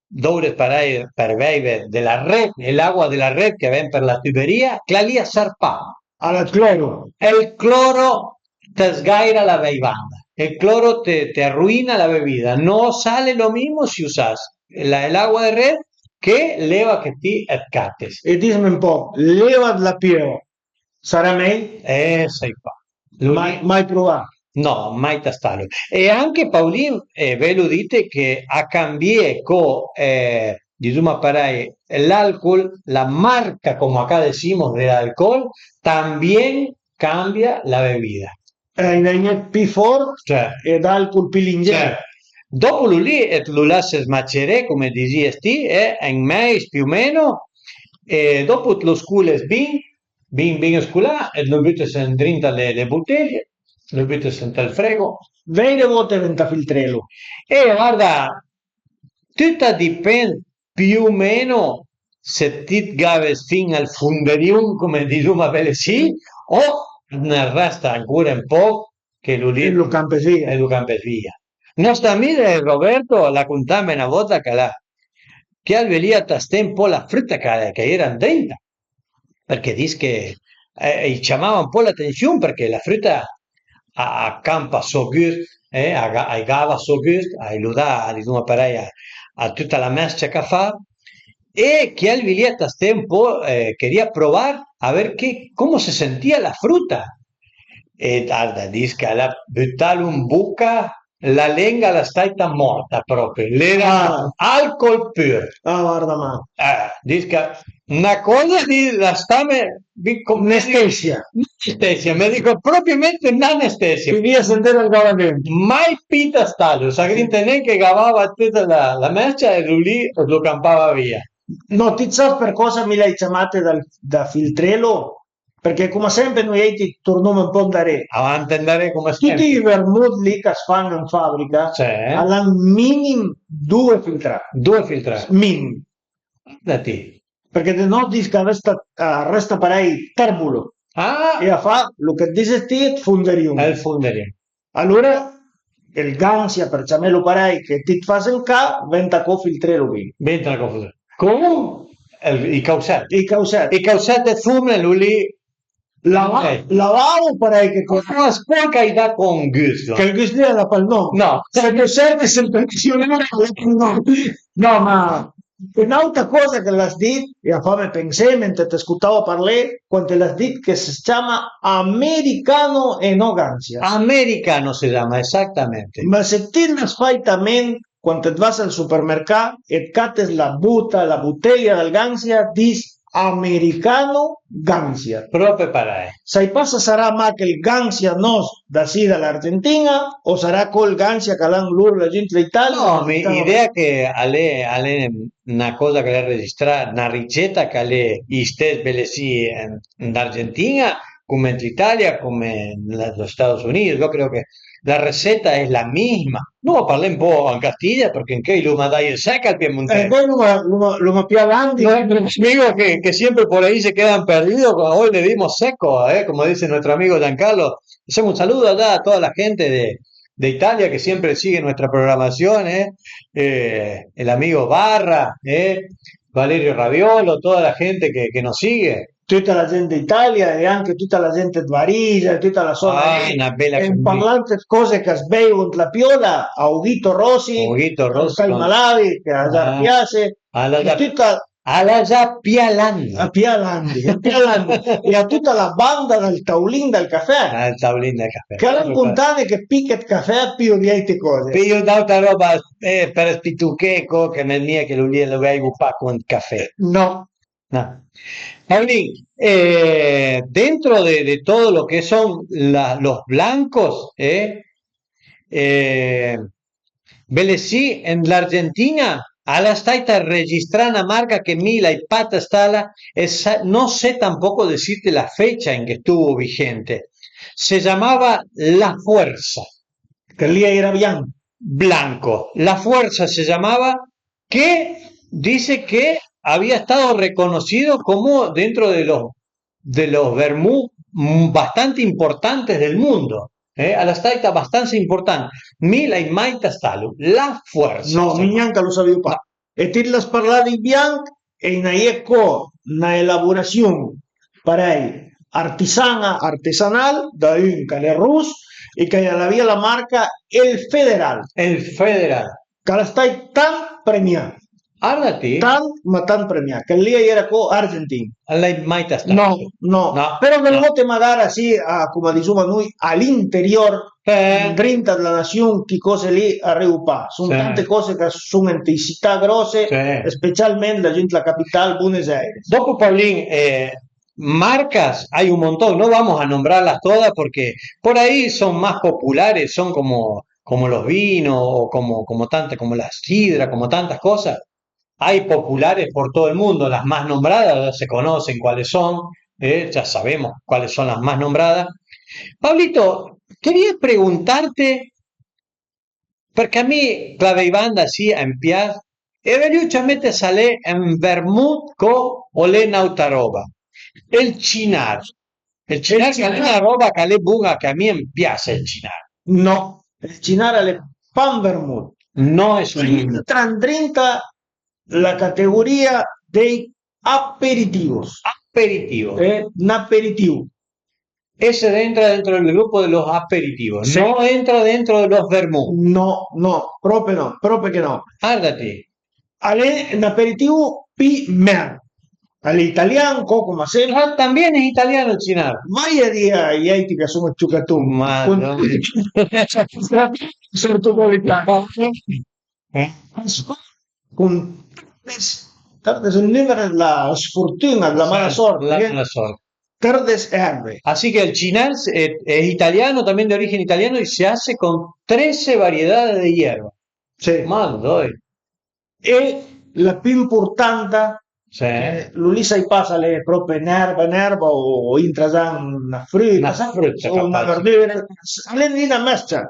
dovris parei për vèive de la red, e l'agua de la red che a ven për la tüberia, chela lì a serv pa. Al cloro. Ël cloro të sgaira la veivanda, ël cloro të, të arruina la bevida. No sale lo mismo si usas la, l'agua de red che l'eva che ti ëd cates. E disme un poch, l'eva dla pieva, sarà mei? Eh, sai pa. Mai, mai pruvà. No, mai tastalu. E anche Paulin, eh, velu dite che a cambié co, eh, dizuma parei, l'alcol, la marca, como acá decimos, del alcol, también cambia la bevida. Eh, a-i n'a-i é pi fort, cioè, e d'alcol pi lingier. Cioè, dopo lu lì e lu lasse maceré, come dizìes ti, eh, un meis più o meno, e dopo lu scules bin, bin, bin sculà, e lu bütes ëndrinta le, le butelie, lu bütes ënt ël frego. Vèire volte venta filtrelu? E guarda, tüt a dipend più o meno se ti të gaves fin al funderiun, come dizuma bele sì, o ne resta ancora un poch che lu lì e lu campes via. E lu campes via. Nòst amì Roberto l'ha contame na vota che l'ha, che al vlìa tasté un po' la früta che, che a-i era ëndrinta, perché dis che, eh, a-i ciamava un po' l'atensiun perché la früta a, a campa so güst, eh, a, a-i gava so güst, a-i lu dà, dizuma parei, a, a tüta la mes-cia ch'a fa, e chiel vlìa tasté un po', eh, quería probar a ver che, cómo se sentía la fruta. E arda, dis ch'a l'ha bütalu ën boca, la lenga a l'é staita mòrta propi, l'era alcol pür. Ah, guarda, ma eh, dis ch'a, na coza di l'astame, anestesia. Anestesia, me dico propriamente un'anestesia. Ti via sentire ël gavament. Mai pi tastalu, sagrinte nen che gavava tüta la, la mes-cia e lu lì lu campava via. No, ti sas për còsa mi l'hai ciamate dal, da filtrelo? Perché coma sempe noi èiti turnuma ën po' andaré. Avanti andaré coma sempe. Tuti i vermut lì ch'as fan ën fabrica, sì, a l'han minim due filtrà. Due filtrà. Minim. Guarda ti. Perché de nòt dis ch'a resta, a resta parei tërbulo. Ah! E a fa lu che dises ti, ëd funderiun. Ël funderiun. Alura ël gansia, për ciamelu parei, che ti të fas ën ca, venta co filtrelu bin. Venta co filtrelu. Con ël, i causèt. I causèt. I causèt ëd fumne, lu lì. Lava-, eh, lavavo parei che co-, ma sporca, a-i dà co ën güst, che ël güst lì a l'ha pa ël nom. No. Se lu servi sempre ël dizionari, a l'ha pa ël nom. No, ma N'àuta còsa che l'has dit, e a fame pensé mentre të scotava parlé, quand l'has dit che as ciama americano e no gansia. Americano se ciama, esattamente. Ma se ti l'has fàit a ment, quand të vas al supermercà e të cates la bota, la boteja dël gansia, dis americano gansia. Prope parei. Sai pa s'a sarà mach ël gansia nòst da sì da l'Argentin-a o sarà col gansia ch'a l'han lur laggiù ën Italia? No, mi, l'idea che a l'é, a l'é na còsa ch'a l'é registrà, na riceta ch'a l'é istess bele sì ën, ën Argentin-a, come en Italia, come en los Estados Unidos. Yo creo que la receta es la misma. No, parlé un po' en castillan, perché ancheuj l'oma daje sech al piemontèis. Eh, noi l'oma, l'oma, l'oma pià landi. Nuestros amigos que, que siempre por ahí se quedan perdidos, hoy le dimos seco, eh, como dice nuestro amigo Giancarlo. Hacemos un saludo allá a toda la gente de, de Italia que siempre sigue nuestra programación, eh, eh, el amigo Barra, eh, Valerio Raviolo, toda la gente que, que nos sigue. Tuta la gent d'Italia e anche tuta la gent dë Varisa e tuta la zona. Ah, lì. Una bela. E an parlant dë coze ch'a s'beivo ant la piola, a Oghito Rossi, Oghito Rossi, ël malavi, che a za piase, a la e a tuta a l'ha za pialandi. A pialandi, a pialandi. E a tuta la banda dal taulin dal cafè. Ah, ël taulin dal cafè. Che a l'han contane che pì che dë cafè, pì a vëdde àute coze. Pì a vëdde àuta roba, eh, për spituché, co, che me mia che lu lì lu veivo pa con cafè. No. No. Paolin, eh, dentro de, de todo lo que son la, los blancos, eh, eh, Belessì, en l'Argentina, a l'ha staita registrà na marca che mi l'hai pa tastala e sa-, no sé tampoco decirte la fecha en que estuvo vigente. Se llamaba La Fuerza. Che lì a era bianco. Blanco. La Fuerza se llamaba, que dice que había estado reconocido como dentro de los de los vermouth, mm, bastante importantes del mundo, eh? A l'ha staita bastansa important. Mi l'hai mai tastalu. La Fuerza. No, mi gnanca lu savìu pa. E ti l'has parlà dij bianch e a-i na je co na elaborasiun parèj artisan-a, artesanal, da un ch'a l'é russ e ch'a l'avìa la marca El Federal. El Federal. Ch'a l'é stàit tant premià. Arda ti. Tant, ma tant premià. Chel lì a-i era co argentin. L'hai mai tastà? No, no. No. Però vëdde magara sì, a, coma disoma noi, a l'interior, eh, ëndrinta dla nasiun, chi cose lì a arivo pa. Son tante cose ch'a son ant ij sità gròsse, specialment la gent dla capital, Buenos Aires. Dopo, Paolin, eh, marcas hay un montón, no vamos a nombrarlas todas porque por ahí son más populares, son como, como los vinos o como, como tantas, como la sidra, como tantas cosas. Hay populares por todo el mundo, las más nombradas ya se conocen cuáles son, eh, ya sabemos cuáles son las más nombradas. Pablito, quería preguntarte, përchè mi clavei banda sì a m'pias, e veuj ciamete s'al é un vermut co o l'é n'àutra ròba. Ël cinar. Ël cinar ch'al é na ròba ch'al é bun-a, ch'a mi a m'pias ël cinar. No, ël cinar a l'é pa un vermut. No es un vermut. A intra ëndrinta la categorìa dij aperitivos. Aperitivo. Eh, un aperitivo. Ese entra dentro del grupo de los aperitivos. Sì. No entra dentro de los vermut. No, no, pròpe no, pròpe che no. Arda ti. A l'é un aperitivo pì mer. A l'é italian, co, coma sempre. Ah, también es italiano el cinar. Vaje a di a j'àutri ch'a son dë ciucaton. Ma no. Certo qualità. Eh? Con tërdes, tërdes ël nùmer dla sfortun-a, dla mala sort, la mala sort. Tërdes erbe. Así que el chinar es, es italiano, también de origen italiano, y se hace con trece variedades de hierba. Sì. Madoi. E la pì importanta, sì, eh, lu lì sai pa s'al é pròpe n'erba, n'erba o, o intra za na früta, na früta o na verdüra, a l'é na mës-cia.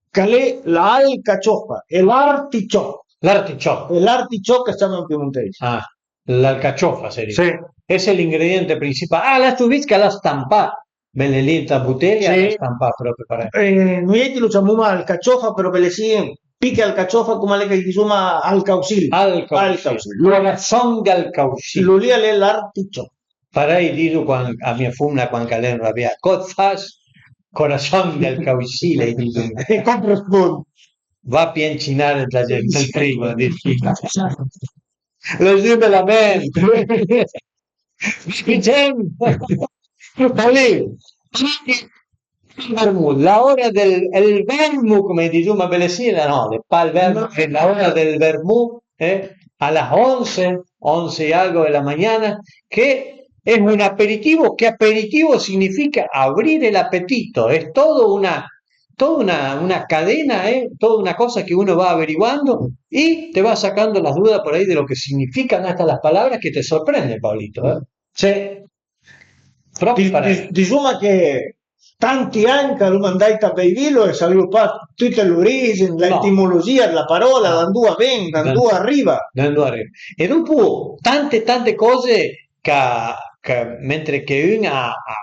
Ch'a l'é la alcachofa e l'artichoc. L'artichoc. E l'artichoc as ciama an piemontèis. Ah, l'alcachofa se dis. Sì. Ese l'é l'ingrediente principal. Ah, l'has vist ch'a l'ha stampà. Bele lì ant la butelia, sì, l'ha stampà pròpe parèj. Eh, noi lu ciamoma alcachofa, però bele sì, pì che alcachofa, coma l'é ch'i disoma, alcaucil. Alcaucil. Alcaucil. Corazón de alcaucil. Lu lì a l'é l'artichoc. Parèj i diso quand, a mia fomna quand ch'a l'é anrabià: "Còs fas?" "Corazón de alcaucil", i diso. E còs rëspond? "Va pì a cinar ant la gent, ant ël frigo", a dis. Lo giù me la ment. Dicem, lì, vermut, la ora del, el vermut, come i disoma a Belessina, no, l'é pa ël vermut, no, l'é la ora del vermut, eh, a las once, once y algo de la mañana, que es un aperitivo, que aperitivo significa abrir el apetito, es todo una, toda una, una cadena, eh, toda una cosa que uno va averiguando y te va sacando las dudas por ahí de lo que significan hasta las palabras que te sorprende, Pablito, eh. Sì. Pròpi parèj. Disoma che tanti ani ch'a l'oma andàit a beivilo e savìo pa tüte l'origin, l'etimologìa dla paròla, da andoa a ven, da andoa a riva. Da andoa a riva. E dopo tante, tante còse ch'a, ch'a, mentre che un a, a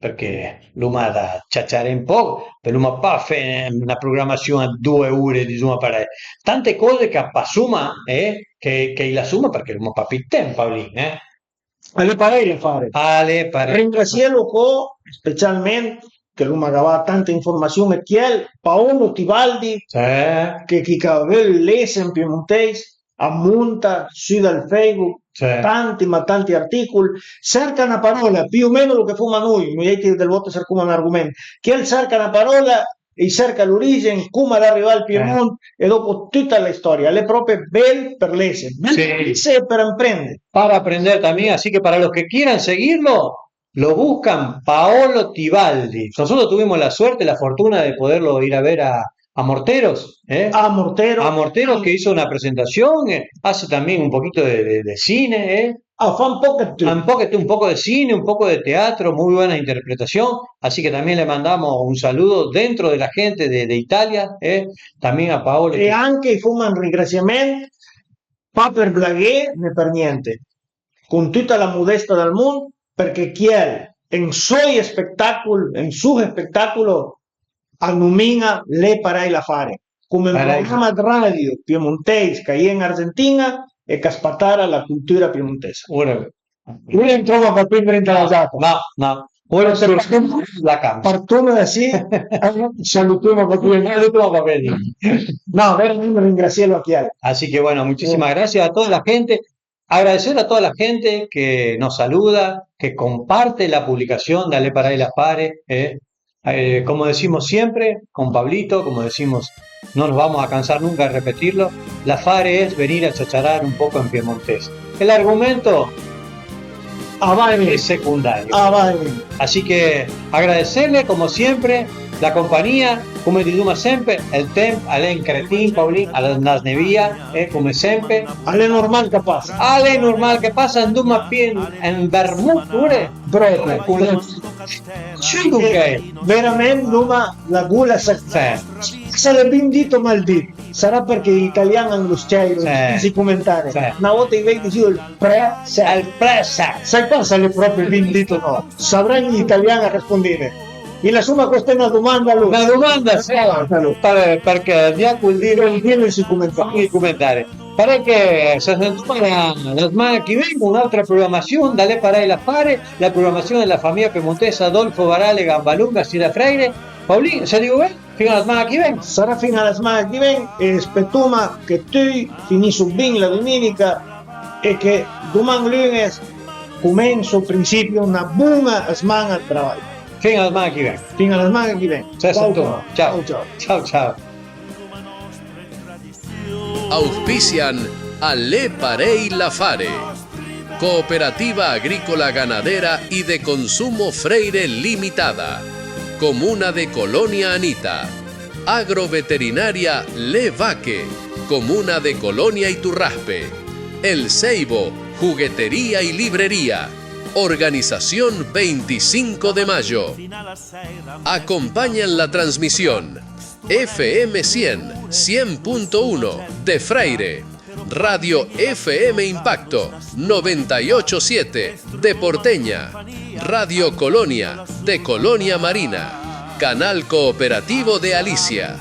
përchè l'oma da ciaciaré un pòch, peumo pa fé na programassion ëd doe ore, disoma parèj. Tante còse ch'a passoma e che, che i lassoma përchè l'oma pa pì ëd temp, Paolin, eh. A l'é parèj l'afare. A l'é parèj. Ringrasielo co specialment, che l'oma gavà tante informassion ëd chiel, Paolo Tibaldi, che chi ch'a veul lese an piemontèis, a monta sü dal Facebook tanti, ma tanti artìcol, serca na paròla, pì o meno lo che foma noi, noi àutri dle vòlte sercoma n'argoment, chiel serca na paròla, i serca l'origin, coma a l'é arivà al Piemont e dopo tüta la istòria. A l'é pròpi bel për lese, bel për lese e për amprende. Para aprender también, así que para los que quieran seguirlo, lo buscan Paolo Tibaldi. Nosotros tuvimos la suerte, la fortuna de poderlo ir a ver a, a Morteros, ¿eh? A Morteros. A Morteros que hizo una presentación, eh, hace también un poquito de, de, de cine, ¿eh? Ah, fa un poco de todo. Un poco, un poco de cine, un poco de teatro, muy buena interpretación. Así que también le mandamos un saludo dentro de la gente de, de Italia, eh, también a Paolo. E anche i foma un ringrasiament, pa për blaghé né për niente, con tüta la modesta dal mond, përchè chiel, en soi spetàcol, en so spetàcolo, a nomin-a L'é parèj l'afare, come un programa ëd radio piemontèis ch'a-i é an Argentin-a e ch'a spatara la coltura piemontèisa. Ora, ora i trova pa pì ëndrinta la giaca. No, no. Ora partoma da sì, salutoma pa pì. No, veramente ringrasielo a chiel. Así que bueno, muchísimas gracias a toda la gente. Agradecer a toda la gente que nos saluda, que comparte la publicación de L'é parèj l'afare, eh. Eh, como decimos siempre, con Pablito, como decimos, no nos vamos a cansar nunca de repetirlo, l'afare es venir a chacharar un poco en piemontés. El argumento a va e ven. Es secundario. A va e ven. Así que agradecerle, como siempre, la compañía, come disoma sempre, el temp a l'é un cretin, Paolin, a l'é na snevìa, eh, come sempre. A l'é normal ch'a pasa. A l'é normal ch'a pasa, andoma pì en, en vermut, pure. Pròpi. Con la... Sì, ok. Veramente, andoma la gola së... Sì. S'al é bin dit o mal dit, sarà përchè i italian a lo s-cèiron, sì, si comentare. Sì. Na vòta i vej disìo ël pre, se... Ël pre, se... Sai pa s'al é pròpi bin dit o no. Savran i italian a respondine. I lassoma questa na domanda a lor. Na domanda, sì, a lor. Parèj, përchè gnanca ël dire, gnanca i comentare. Parèj che së sentoma la, la sman-a ch'i ven con n'àutra programassion da L'é parèj l'afare, la programassion dla famìa piemontèisa Adolfo Varale, Gambalunga, Sira Freire. Paolin, se digo ben? Fin a la sman-a ch'i ven. Sarà fin a la sman-a ch'i ven e spetoma che tüi finisso bin la dominica e che doman lunes comenso, principio na bon-a sman-a ëd travaj. Fin a la sman-a ch'i ven. Fin a la sman-a ch'i ven. Ciao, ciao. Ciao, ciao. Ciao, ciao. Auspician a L'é parèj l'afare. Cooperativa Agrícola Ganadera y de Consumo Freire Limitada, Comuna de Colonia Anita. Agroveterinaria Le Vaque, Comuna de Colonia Iturraspe. El Ceibo, juguetería y librería. Organización veinticinco de Mayo. Acompañan la transmisión F M cien, cien punto uno de Freire, Radio F M Impacto noventa y ocho siete de Porteña, Radio Colonia de Colonia Marina, Canal Cooperativo de Alicia.